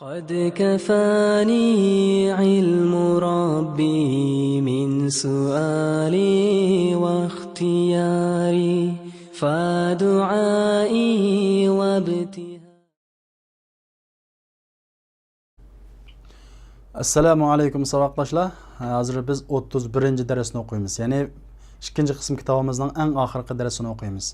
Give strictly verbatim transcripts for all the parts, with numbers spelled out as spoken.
قد كفاني علم ربي من سؤالي واختياري، فدعائي وابتهالي. ئەسسالامۇ ئەلەيكۇم، ساۋاقداشلار. ھازىر بىز ئوتتۇز بىرىنچى دەرسنى ئوقۇيمىز. يەنى ئىككىنچى قىسىم كىتابىمىزنىڭ ئەڭ ئاخىرقى دەرسىنى ئوقۇيمىز.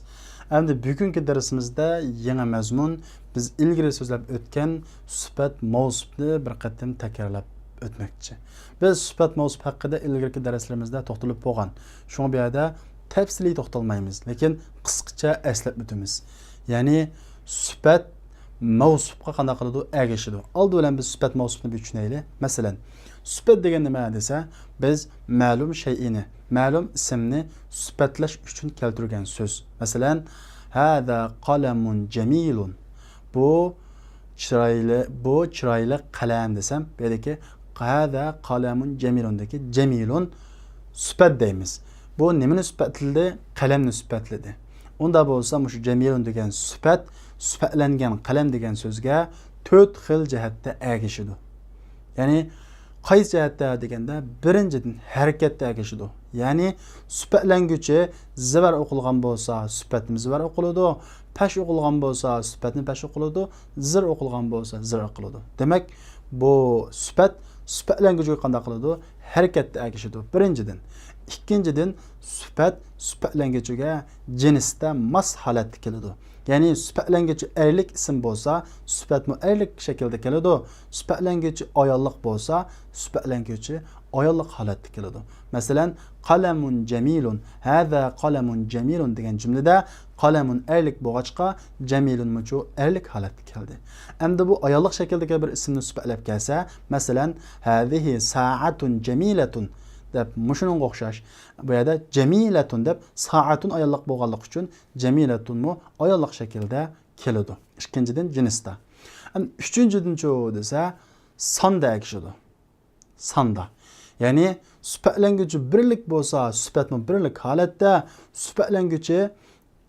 ئەمدى بۈگۈنكى دەرسىمىزدە يېڭى مەزمۇن، بىز ئىلگىرى سۆزلەپ ئۆتكەن سۈپەت مەۋسۇپنى بىر قېتىم تەكرارلاپ ئۆتمەكچى. بىز سۈپەت مەۋسۇپ ھەققىدە ئىلگىرىكى دەرسلىرىمىزدە توختىلىپ بولغان. شۇڭا بۇ يەردە تەپسىلىي توختالمايمىز، لېكىن قىسقىچە ئەسلەپ ئۆتىمىز. يەنى سۈپەت مەۋسۇپقا قانداق قىلىدۇ؟ ئەگىشىدۇ. ئالدى بىلەن بىز سۈپەت مەۋسۇپنى بىر چۈشىنەيلى. مەسىلەن، سۈپەت دېگەن نېمە دېسە، بىز مەلۇم شەيئىنى، مەلۇم ئىسىمنى سۈپەتلەش ئۈچۈن كەلتۈرگەن سۆز. مەسىلەن، ھازا قەلەمۇن جەمىلۇن. بۇ چىرايلىق، بۇ چىرايلىق قەلەم دېسەم، بۇ يەردىكى ھازا قەلەمۇن جەمىلۇندىكى جەمىلۇن سۈپەت دەيمىز. بۇ نېمىنى سۈپەتلىدى؟ قەلەمنى سۈپەتلىدى. ئۇندا بولسا مۇشۇ جەمىلۇن دېگەن سۈپەت سۈپەتلەنگەن قەلەم دېگەن سۆزگە تۆت خىل جەھەتتە ئەگىشىدۇ. يەنى قايسى جەھەتتە دېگەندە، بىرىنچىدىن، ھەرىكەتتە ئەگىشىدۇ. يەنى سۈپەتلەنگۈچى زىۋەر ئوقۇلغان بولسا، سۈپەتمۇ زىۋەر ئوقۇلىدۇ. پەش ئوقۇلغان بولسا، سۈپەتمۇ پەش ئوقۇلىدۇ. زىر ئوقۇلغان بولسا، زىر ئوقۇلىدۇ. دېمەك، بۇ سۈپەت سۈپەتلەنگۈچىگە قانداق قىلىدۇ؟ ھەرىكەتتە ئەگىشىدۇ، بىرىنچىدىن. ئىككىنچىدىن، سۈپەت سۈپەتلەنگۈچىگە جىنستا ماس ھالەتتە كېلىدۇ. يەنى سۈپەتلەنگۈچى ئەرلىك ئىسىم بولسا، سۈپەتمۇ ئەرلىك شەكىلدە كېلىدۇ. سۈپەتلەنگۈچى ئاياللىق بولسا، سۈپەتلەنگۈچى ئاياللىق ھالەتتە كېلىدۇ. مەسىلەن، قەلەمۇن جەمىلۇن، ھازا قەلەمۇن جەمىلۇن دېگەن جۈملىدە قەلەمۇن ئەرلىك بولغاچقا، جەمىلۇنمۇچۇ ئەرلىك ھالەتتە كەلدى. ئەمدى بۇ ئاياللىق شەكىلدىكى بىر ئىسىمنى سۈپەتلەپ كەلسە، مەسىلەن، ھازىھى سائەتۇن جەمىلەتۇن دەپ مۇشۇنىڭغا ئوخشاش. بۇ يەردە جەمىلەتۇن دەپ سائەتۇن ئاياللىق بولغانلىقى ئۈچۈن جەمىلەتۇنمۇ ئاياللىق شەكىلدە كېلىدۇ. ئىككىنچىدىن، جىنستا. ئەم، ئۈچىنچىدىنچۇ دېسە، ساندا ئەگىشىدۇ. ساندا. يەنى سۈپەتلەنگۈچى بىرلىك بولسا، سۈپەتمۇ بىرلىك ھالەتتە، سۈپەتلەنگۈچى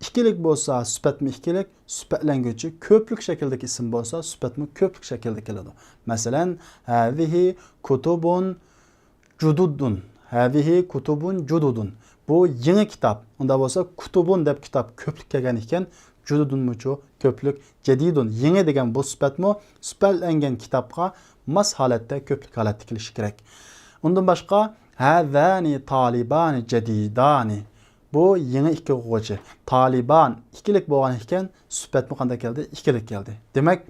ئىككىلىك بولسا، سۈپەتمۇ ئىككىلىك، سۈپەتلەنگۈچى كۆپلۈك شەكىلدىكى ئىسىم بولسا، سۈپەتمۇ كۆپلۈك شەكىلدە كېلىدۇ. مەسىلەن، ھازىھى كۇتۇبۇن جۇدۇدۇن. ھازىھى كۇتۇبۇن جۇدۇدۇن. بۇ يېڭى كىتاب. ئۇندا بولسا كۇتۇبۇن دەپ كىتاب كۆپلۈك كەلگەن ئىكەن، جۇدۇدۇنمۇچۇ كۆپلۈك، جەدىدۇن يېڭى دېگەن بۇ سۈپەتمۇ سۈپەتلەنگەن كىتابقا ماس ھالەتتە، كۆپلۈك ھالەتتە كېلىشى كېرەك. ئۇندىن باشقا، ھازانى تالىبانى جەدىدانى. بۇ يېڭى ئىككى ئوقۇغۇچى. تالىبان ئىككىلىك بولغان ئىكەن، سۈپەتمۇ قانداق كەلدى؟ ئىككىلىك كەلدى. دېمەك،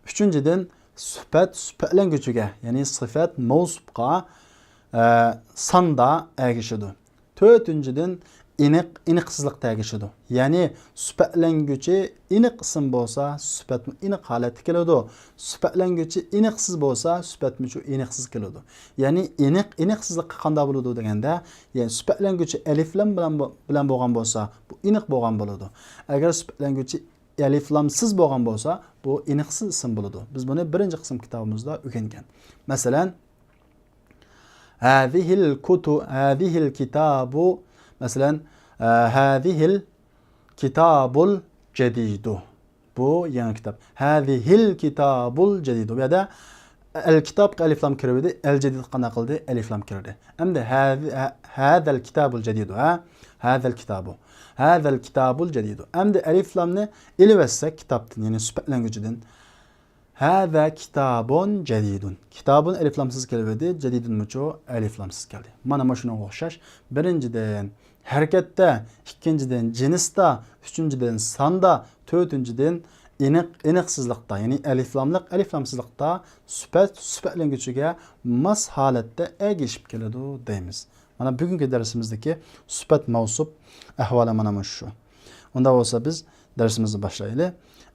ئۈچىنچىدىن، سۈپەت سۈپەتلەنگۈچىگە، يەنى سۈپەت مەۋسۇپقا، ئە، ساندا ئەگىشىدۇ. تۆتىنچىدىن، ئېنىق، ئېنىقسىزلىقتا ئەگىشىدۇ. يەنى سۈپەتلەنگۈچى ئېنىق ئىسىم بولسا، سۈپەتمۇ ئېنىق ھالەتتە كېلىدۇ. سۈپەتلەنگۈچى ئېنىقسىز بولسا، سۈپەتمۇچۇ ئېنىقسىز كېلىدۇ. يەنى ئېنىق، ئېنىقسىزلىققا قانداق بولىدۇ دېگەندە، يەنى سۈپەتلەنگۈچى ئەلىفلام بىلەن بو-، بىلەن بولغان بولسا، بۇ ئېنىق بولغان بولىدۇ. ئەگەر سۈپەتلەنگۈچى ئەلىفلامسىز بولغان بولسا، بۇ ئېنىقسىز ئىسىم بولىدۇ. بىز بۇنى بىرىنچى قىسىم كىتابىمىزدا ئۆگەنگەن. مەسىلەن، ھازىھىل كۇتۇ-، ھازىھىل كىتابۇ، مەسىلەن، ئە، ھازىھىل كىتابۇل جەدىدۇ. بۇ يېڭى كىتاب. ھازىھىل كىتابۇل جەدىدۇ. بۇ يەردە ئەل كىتابقا ئەلىفلام كىرىۋىدى، ئەل جەدىدقا قانداق قىلدى؟ ئەلىفلام كىردى. ئەمدى ھازى-، ھە-، ھازەل كىتابۇل جەدىدۇ، ھە؟ ھازەل كىتابۇ. ھازەل كىتابۇل جەدىدۇ. ئەمدى ئەلىفلامنى ئېلىۋەتسەك كىتابتىن، يەنى سۈپەتلەنگۈچىدىن. ھازا كىتابۇن جەدىدۇن. كىتابۇن ئەلىفلامسىز كېلىۋىدى، جەدىدۇنمۇچۇ ئەلىفلامسىز كەلدى. مانا مۇشۇنىڭغا ئوخشاش. بىرىنچىدىن، ھەرىكەتتە، ئىككىنچىدىن، جىنستا، ئۈچىنچىدىن، ساندا، تۆتىنچىدىن، ئېنىق، ئېنىقسىزلىقتا، يەنى ئەلىفلاملىق، ئەلىفلامسىزلىقتا سۈپەت سۈپەتلەنگۈچىگە ماس ھالەتتە ئەگىشىپ كېلىدۇ دەيمىز. مانا بۈگۈنكى دەرسىمىزدىكى سۈپەت مەۋسۇپ ئەھۋالى مانا مۇشۇ. ئۇنداق بولسا بىز دەرسىمىزنى باشلايلى.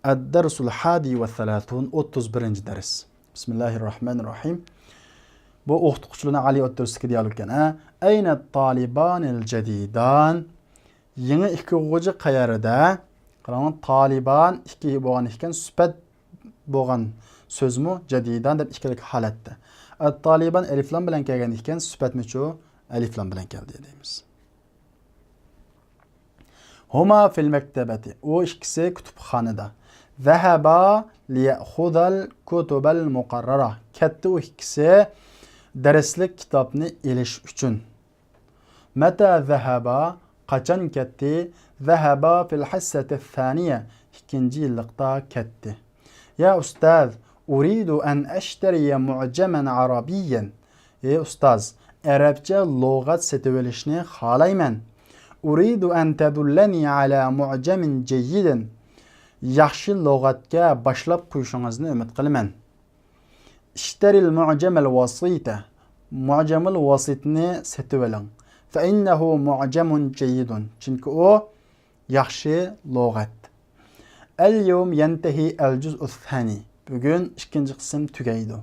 ئەددەرسۇل ھادى ۋە سەلاتۇن، ئوتتۇز بىرىنچى دەرس. بىسمىللاھىر راھمانىر راھىم. بۇ ئوقۇتقۇچىلارنىڭ ئالىي ئوتتۇرىسىدىكى دىئالوگ ئىكەن، ھە؟ ئەينە تالىبانىل جەدىدان؟ يېڭى ئىككى ئوقۇغۇچى قەيەردە؟ قاراڭلار، تالىبان ئىككى بولغان ئىكەن، سۈپەت بولغان سۆزمۇ جەدىدان دەپ ئىككىلىك ھالەتتە. ئەت تالىبان ئەلىفلام بىلەن كەلگەن ئىكەن، سۈپەتمىچۇ ئەلىفلام بىلەن كەلدى دەيمىز. ھۇما فىل مەكتەبەتى. ئۇ ئىككىسى كۇتۇپخانىدا. ذهبا ليأخذا الكتب المقررة. كەتتى ئۇ ئىككىسى دەرسلىك كىتابنى ئېلىش ئۈچۈن. متى ذهبا؟ قاچان كەتتى؟ ذهبا في الحصة الثانية. ئىككىنچى يىللىقتا كەتتى. يا أستاذ، أريد أن أشتري معجما عربيا. ئەي ئۇستاز، ئەرەبچە لۇغەت سېتىۋېلىشنى خالايمەن. أريد أن تدلني على معجم جيد. ياخشى لۇغەتكە باشلاپ قويۇشىڭىزنى ئۈمىد قىلىمەن. اشتر المعجم الوسيط. مۇئجەمۇل ۋاسىتنى سېتىۋېلىڭ. فإنه معجم جيد. چۈنكى ئۇ ياخشى لۇغەت. اليوم ينتهي الجزء الثاني. بۈگۈن ئىككىنچى قىسىم تۈگەيدۇ.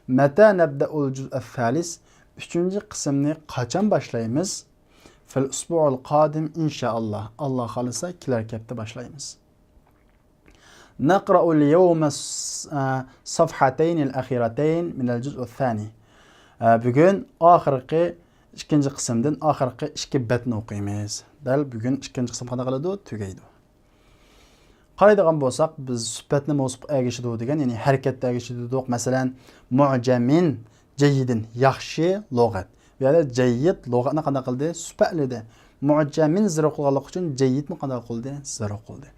متى نبدأ الجزء الثالث؟ ئۈچىنچى قىسىمنى قاچان باشلايمىز؟ في الأسبوع القادم إن شاء الله. ئاللا خالىسا كېلەر ھەپتە باشلايمىز. نقرأ اليوم الص-، ئە، الصفحتين الأخيرتين من الجزء الثاني. ئە، بۈگۈن ئاخىرقى ئىككىنچى قىسىمدىن ئاخىرقى ئىككى بەتنى ئوقۇيمىز. دەل بۈگۈن ئىككىنچى قىسىم قانداق قىلىدۇ؟ تۈگەيدۇ. قارايدىغان بولساق، بىز سۈپەتنى مەۋسۇپقا ئەگىشىدۇ دېگەن، يەنى ھەرىكەتتە ئەگىشىدۇ دېدۇق. مەسىلەن، معجم جيد، ياخشى لۇغەت. بۇ يەردە جيد لۇغەتنى قانداق قىلدى؟ سۈپەتلىدى. معجم زەرب قىلغانلىقى ئۈچۈن جيدمۇ قانداق قىلدى؟ زەرب قىلدى.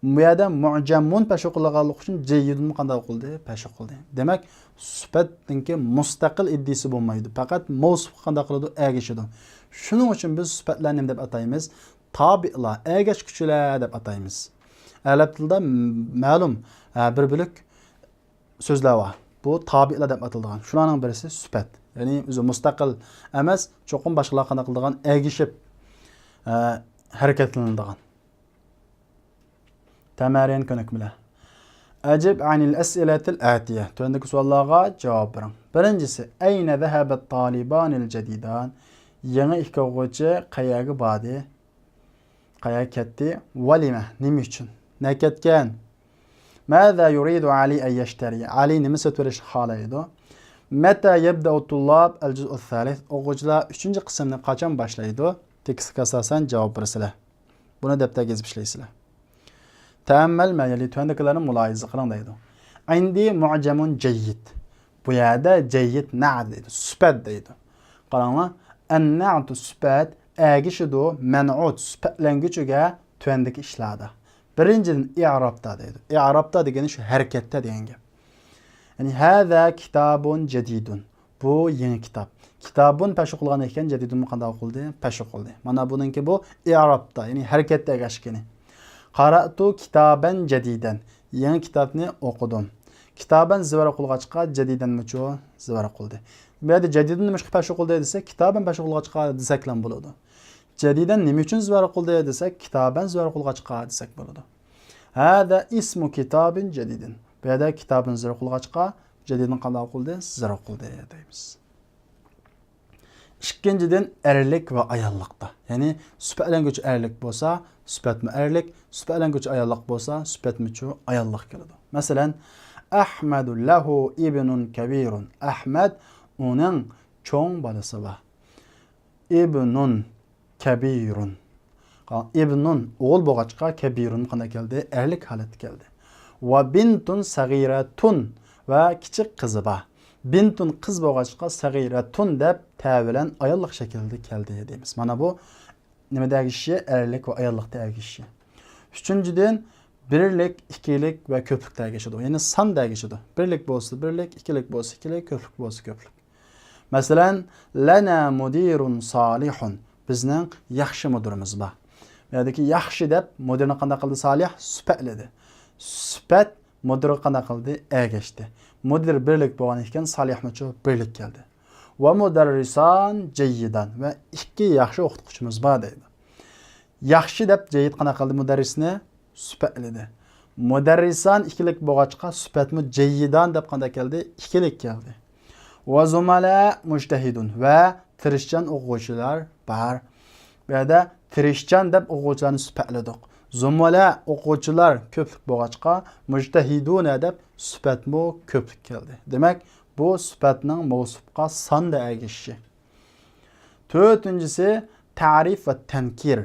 بۇ يەردە معجم پەشۋا قىلغانلىقى ئۈچۈن جيدمۇ قانداق قىلدى؟ پەشۋا قىلدى. دېمەك، سۈپەتنىڭكى مۇستەقىل ئىددىسى بولمايدۇ. پەقەت مەۋسۇپقا قانداق قىلىدۇ؟ ئەگىشىدۇ. شۇنىڭ ئۈچۈن بىز سۈپەتلەرنى نېمە دەپ ئاتايمىز؟ تابىئلار، ئەگەشكۈچىلەر دەپ ئاتايمىز. ئەرەب تىلىدا م-، مەلۇم، ئە، بىر بۆلەك سۆزلەر بار. بۇ تابىئلار دەپ ئاتىلىدىغان. شۇلارنىڭ بىرسى سۈپەت. يەنى ئۆزى مۇستەقىل ئەمەس، چوقۇم باشقىلارغا قانداق قىلىدىغان، ئەگىشىپ، ئە، ھەرىكەتلىنىدىغان. تەمەرىن كۆنۈكمىلەر. أجب عن الأسئلة الآتية. تۆۋەندىكى سوئاللارغا جاۋاب بېرىڭ. بىرىنچىسى، أين ذهب الطالبان الجديدان؟ يېڭى ئىككى ئوقۇغۇچى قەيەرگە باردى؟ قەيەرگە كەتتى؟ ولم، نېمە ئۈچۈن؟ نەگە كەتكەن؟ ماذا يريد علي أن يشتري؟ ئەلى نېمە سېتىۋېلىشنى خالايدۇ؟ متى يبدأ الطلاب الجزء الثالث؟ ئوقۇغۇچىلار ئۈچىنچى قىسىمنى قاچان باشلايدۇ؟ تېكىستكە ئاساسەن جاۋاب بېرىسىلەر. بۇنى دەپتەرگە يېزىپ ئىشلەيسىلەر. تەئەممەل مەيلى تۆۋەندىكىلەرنى مۇلاھىزە قىلىڭ دەيدۇ. عندي معجم جيد. بۇ يەردە جيد نەئت دەيدۇ، سۈپەت دەيدۇ. قاراڭلار، النعت سۈپەت، ئەگىشىدۇ، مەنئۇت سۈپەتلەنگۈچىگە تۆۋەندىكى ئىشلاردا. بىرىنچىدىن، ئىئرابتا دەيدۇ. ئىئرابتا دېگىنى شۇ ھەرىكەتتە دېگەن گەپ. يەنى، هذا كتاب جديد. بۇ يېڭى كىتاب. كىتابۇن پەشۋا قىلغان ئىكەن، جەدىدۇنمۇ قانداق قىلدى؟ پەشۋا قىلدى. مانا بۇنىڭكى بۇ ئىئرابتا، يەنى ھەرىكەتتە ئەگەشكىنى. قاراتۇ كىتابەن جەدىدەن. يېڭى كىتابنى ئوقۇدۇم. كىتابەن زىۋەر قىلغاچقا، جەدىدەنمۇچۇ زىۋەر قىلدى. بۇ يەردە جەدىدۇن نېمىشقا پەشۋا قىلدى دېسە، كىتابەن پەشۋا قىلغاچقا دېسەكلەم بولىدۇ. جەدىدەن نېمە ئۈچۈن زىۋەر قىلدى دېسەك، كىتابەن زىۋەر قىلغاچقا دېسەك بولىدۇ. هذا اسم كتاب جديد. بۇ يەردە كىتابىن زىۋەر قىلغاچقا، جەدىدنى قانداق قىلدى؟ زەرب قىلدى دەيمىز. ئىككىنچىدىن، ئەرلىك ۋە ئاياللىقتا. يەنى سۈپەتلەنگۈچى ئەرلىك بولسا، سۈپەتمۇ ئەرلىك، سۈپەتلەنگۈچى ئاياللىق بولسا، سۈپەتمۇچۇ ئاياللىق كېلىدۇ. مەسىلەن، أحمد له ابن كبير. ئەھمەد، ئۇنىڭ چوڭ بالىسى بار. ابن كبير. ئىبنۇن ئوغۇل بولغاچقا، كەبىرۇن قانداق كەلدى؟ ئەرلىك ھالەتتە كەلدى. ۋە بىنتۇن سەغىرەتۇن، ۋە كىچىك قىزى بار. بىنتۇن قىز بولغاچقا، سەغىرەتۇن دەپ تە بىلەن ئاياللىق شەكىلدە كەلدى دەيمىز. مانا بۇ نېمىدە ئەگىشىشى؟ ئەرلىك ۋە ئاياللىقتا ئەگىشىشى. ئۈچىنچىدىن، بىرلىك، ئىككىلىك ۋە كۆپلۈكتە ئەگىشىدۇ. يەنى ساندا ئەگىشىدۇ. بىرلىك بولسا بىرلىك، ئىككىلىك بولسا ئىككىلىك، كۆپلۈك بولسا كۆپلۈك. مەسىلەن، لەنا مۇدىرۇن سالىھۇن. بىزنىڭ ياخشى مۇدىرىمىز بار. بۇ يەردىكى ياخشى دەپ مۇدىرنى قانداق قىلدى؟ سالىھ سۈپەتلىدى. سۈپەت مۇدىرغا قانداق قىلدى؟ ئەگەشتى. مۇدىر بىرلىك بولغان ئىكەن، سالىھمۇچۇ بىرلىك كەلدى. ۋە مۇدەررىسان جەييىدان. ۋە ئىككى ياخشى ئوقۇتقۇچىمىز بار دەيدۇ. ياخشى دەپ جەييىد قانداق قىلدى مۇدەررىسنى؟ سۈپەتلىدى. مۇدەررىسان ئىككىلىك بولغاچقا، سۈپەتمۇ جەييىدان دەپ قانداق كەلدى؟ ئىككىلىك كەلدى. ۋە زۇمەلە مۇجتەھىدۇن، ۋە تىرىشچان ئوقۇغۇچىلار بار. بۇ يەردە تىرىشچان دەپ ئوقۇغۇچىلارنى سۈپەتلىدۇق. زۇمەلە ئوقۇغۇچىلار كۆپلۈك بولغاچقا، مۇجتەھىدۇنە دەپ سۈپەتمۇ كۆپلۈك كەلدى. دېمەك، بۇ سۈپەتنىڭ مەۋسۇپقا ساندا ئەگىشىشى. تۆتىنچىسى، تەرىپ ۋە تەنكىر.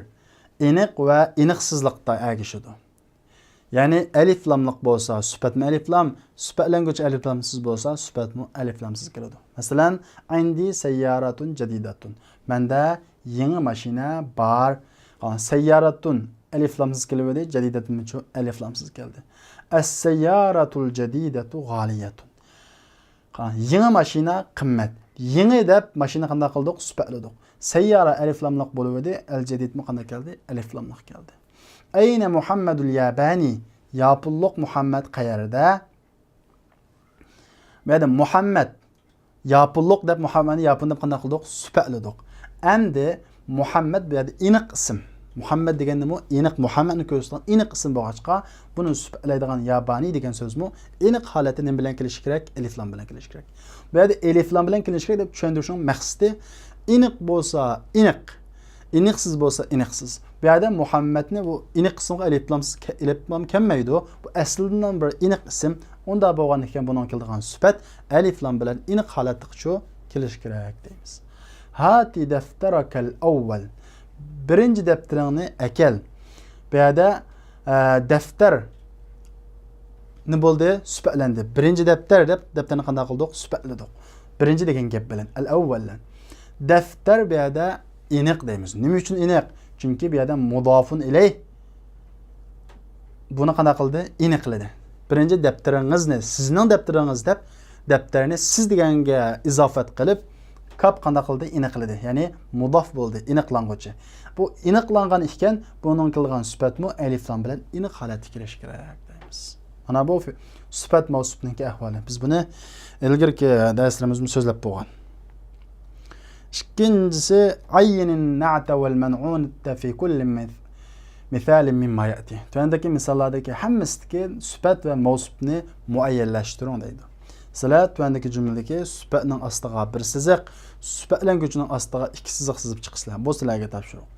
ئېنىق ۋە ئېنىقسىزلىقتا ئەگىشىدۇ. يەنى ئەلىفلاملىق بولسا سۈپەتمۇ ئەلىفلام، سۈپەتلەنگۈچى ئەلىفلامسىز بولسا سۈپەتمۇ ئەلىفلامسىز كېلىدۇ. مەسىلەن، عندي سيارة جديدة. مەندە يېڭى ماشىنا بار. سيارة ئەلىفلامسىز كېلىۋىدى، جديدة مۇچۇ ئەلىفلامسىز كەلدى. السيارة الجديدة غالية. قاراڭ، يېڭى ماشىنا قىممەت. يېڭى دەپ ماشىنا قانداق قىلدۇق؟ سۈپەتلىدۇق. سەييارە ئەلىفلاملىق بولۇۋىدى، ئەلجەدىدمۇ قانداق كەلدى؟ ئەلىفلاملىق كەلدى. ئەينە مۇھەممەدۇل يابانى؟ ياپونلۇق مۇھەممەد قەيەردە؟ بۇ يەردە مۇھەممەد، ياپونلۇق دەپ مۇھەممەدنى ياپون دەپ قانداق قىلدۇق؟ سۈپەتلىدۇق. ئەمدى مۇھەممەد بۇ يەردە ئېنىق ئىسىم. مۇھەممەد دېگەندىمۇ ئېنىق، مۇھەممەدنى كۆرسىتىدىغان ئېنىق ئىسىم بولغاچقا، بۇنى سۈپەتلەيدىغان يابانى دېگەن سۆزمۇ ئېنىق ھالەتتە نېمە بىلەن كېلىشى كېرەك؟ ئەلىفلام بىلەن كېلىشى كېرەك. بۇ يەردە ئەلىفلام بىلەن كېلىشى كېرەك دەپ چۈشەندۈرۈشنىڭ مەقسىتى، ئېنىق بولسا ئېنىق، ئېنىقسىز بولسا ئېنىقسىز. بۇ يەردە مۇھەممەدنى بۇ ئېنىق ئىسىمغا ئەلىفلامسىز كە-، ئەلىفلام كەلمەيدۇ. بۇ ئەسلىدىن بىر ئېنىق ئىسىم. ئۇنداق بولغاندىكىن بۇنىڭغا كېلىدىغان سۈپەت ئەلىفلام بىلەن ئېنىق ھالەتتىچۇ كېلىشى كېرەك دەيمىز. ھاتى دەفتەرەكەل ئەۋۋەل. بىرىنچى دەپتىرىڭنى ئەكەل. بۇ يەردە، ئە، دەفتەر نېمە بولدى؟ سۈپەتلەندى. بىرىنچى دەپتەر دەپ دەپتەرنى قانداق قىلدۇق؟ سۈپەتلىدۇق. بىرىنچى دېگەن گەپ بىلەن. ئەل ئەۋۋەل. دەفتەر بۇ يەردە ئېنىق دەيمىز. نېمە ئۈچۈن ئېنىق؟ چۈنكى بۇ يەردە مۇدافۇن ئىلەيھ. بۇنى قانداق قىلدى؟ ئېنىقلىدى. بىرىنچى دەپتىرىڭىزنى، سىزنىڭ دەپتىرىڭىز دەپ دەپتەرنى سىز دېگەنگە ئىزافەت قىلىپ، كاپ قانداق قىلدى؟ ئېنىقلىدى. يەنى مۇداف بولدى، ئېنىقلانغۇچى. بۇ ئېنىقلانغان ئىكەن، بۇنىڭ كېلىدىغان سۈپەتمۇ ئەلىفلام بىلەن ئېنىق ھالەتتە كېلىشى كېرەك دەيمىز. مانا بۇ فى-، سۈپەت مەۋسۇپنىڭكى ئەھۋالى. بىز بۇنى ئىلگىرىكى دەرسلىرىمىزدىمۇ سۆزلەپ بولغان. ئىككىنچىسى، عين النعت والمنعوت في كل مث-، مثال مما يأتي. تۆۋەندىكى مىساللاردىكى ھەممىسىدىكى سۈپەت ۋە مەۋسۇپنى مۇئەييەنلەشتۈرۈڭ دەيدۇ. سىلەر تۆۋەندىكى جۈملىدىكى سۈپەتنىڭ ئاستىغا بىر سىزىق، سۈپەتلەنگۈچىنىڭ ئاستىغا ئىككى سىزىق سىزىپ چىقىسىلەر. بۇ سىلەرگە تاپشۇرۇق.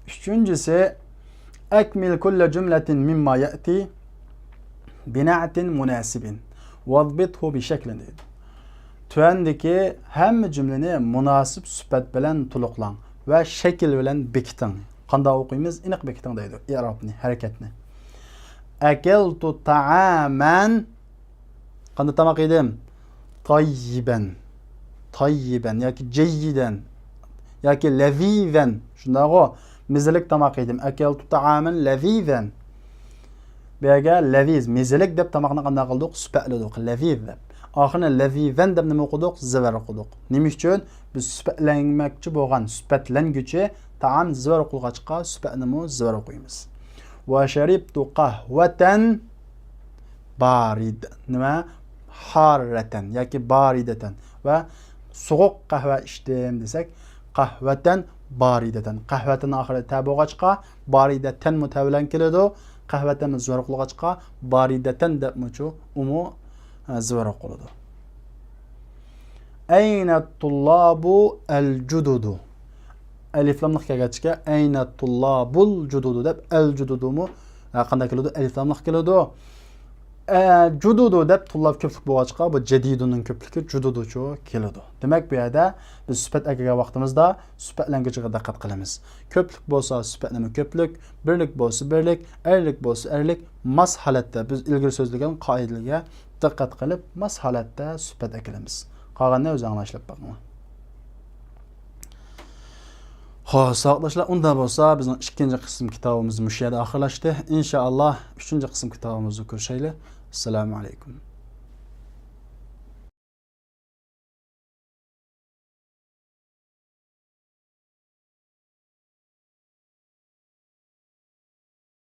ئۈچىنچىسى، أكمل كل جملة مما يأتي بنعت مناسب واضبطه بشكل دەيدۇ. تۆۋەندىكى ھەممە جۈملىنى مۇناسىپ سۈپەت بىلەن تولۇقلاڭ ۋە شەكىل بىلەن بېكىتىڭ. قانداق ئوقۇيمىز؟ ئېنىق بېكىتىڭ دەيدۇ. ئېرابنى، ھەرىكەتنى. أكلت طعاما. قانداق تاماق يېدىم؟ طيبا. طيبا ياكى جيدا ياكى لذيذا. شۇنداقغۇ؟ مېزىلىك تاماق يېدىم. أكلت طعاما لذيذا. بۇ يەرگە لەزىز، مېزىلىك دەپ تاماقنى قانداق قىلدۇق؟ سۈپەتلىدۇق. لەزىز دەپ. ئاخىرىنى لەزىزەن دەپ نېمە ئوقۇدۇق؟ زىۋەر ئوقۇدۇق. نېمە ئۈچۈن؟ بىز سۈپەتلەنمەكچى بولغان سۈپەتلەنگۈچى تائام زىۋەر ئوقۇلغاچقا، سۈپەتنىمۇ زىۋەر ئوقۇيمىز. وشربت قهوة باردة. نېمە؟ حارة ياكى باردة. ۋە سوغۇق قەھۋە ئىچتىم دېسەك، قەھۋەتەن باردەتەن. قەھۋەتەن ئاخىرى تە بولغاچقا، باردەتەنمۇ تە بىلەن كېلىدۇ. قەھۋەتەنمۇ زىۋەر قىلغاچقا، باردەتەن دەپمۇچۇ ئۇمۇ، ئە، زىۋەر قىلىدۇ. أين الطلاب الجدد؟ ئەلىفلاملىق كەلگەچكە، أين الطلاب الجدد دەپ، ئەل جۇدۇدۇمۇ، ئە، قانداق كېلىدۇ؟ ئەلىفلاملىق كېلىدۇ. ئە، جۇدۇدۇ دەپ تۇللاب كۆپلۈك بولغاچقا، بۇ جەدىدۇنىڭ كۆپلۈكى جۇدۇدۇچۇ كېلىدۇ. دېمەك، بۇ يەردە بىز سۈپەت ئەكەلگەن ۋاقتىمىزدا سۈپەتلەنگۈچىگە دىققەت قىلىمىز. كۆپلۈك بولسا سۈپەتنىمۇ كۆپلۈك، بىرلىك بولسا بىرلىك، ئەرلىك بولسا ئەرلىك، ماس ھالەتتە بىز ئىلگىرى سۆزلىگەن قائىدىلەرگە دىققەت قىلىپ، ماس ھالەتتە سۈپەت ئەكىلىمىز. قالغاننى ئۆزۈڭلار ئىشلەپ بېقىڭلار. خوش، ساۋاقداشلار، ئۇنداق بولسا بىزنىڭ ئىككىنچى قىسىم كىتابىمىز مۇشۇ يەردە ئاخىرلاشتى. ئىنشائاللا، ئۈچىنچى قىسىم كىتابىمىزدا كۆرۈشەيلى. ئەسسالامۇ ئەلەيكۇم.